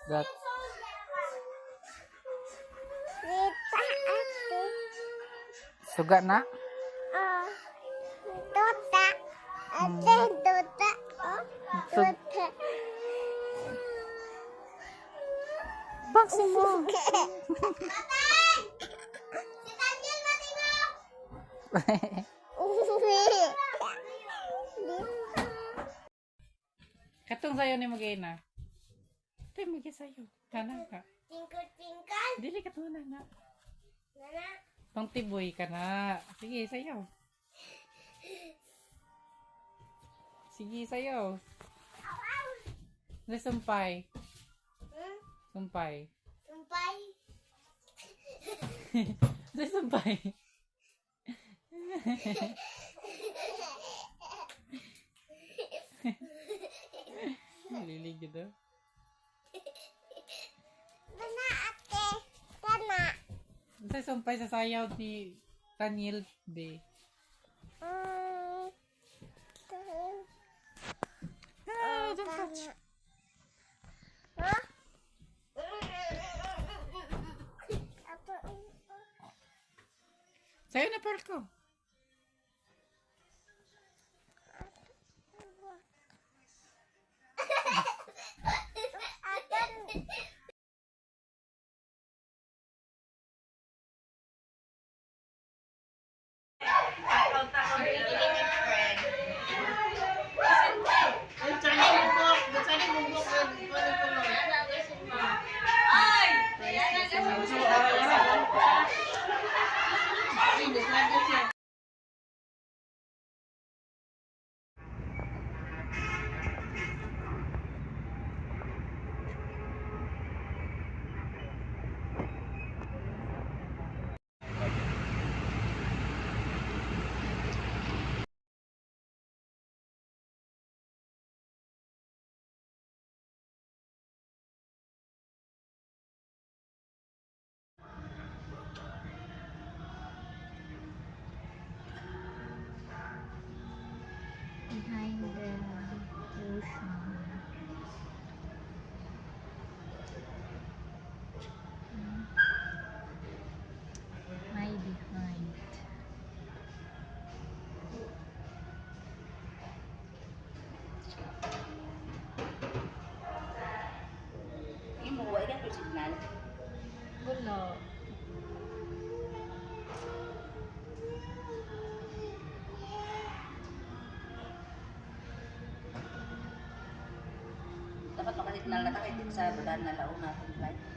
That? Dita ate. Suga na? Oh. Tuta. Ate, tuta. Oh. Tuta. Boxing mo. Tatay! Si Daniel matingo! Katong sayo ni mo na. Tay mo sayo. Kana ka. Tingkol tingkol. Dili ka na na. Nana. Tong tiboy ka na. Sige, sayo. Sige, sayo. Dali, sumpay. Hmm? Sumpay. Sumpay. Dali, sumpay. Nalilig daw. Tana ate. Tana. Dali, sumpay sa sayaw ni Daniel B. Ah, don't touch. Ha? Ato. Sayo na, pearl ko. Ate. Behind the ocean. My behind. Imo wa ka signal. Wala. Dapat makasignal na ta kay sa badan na laon natin flight.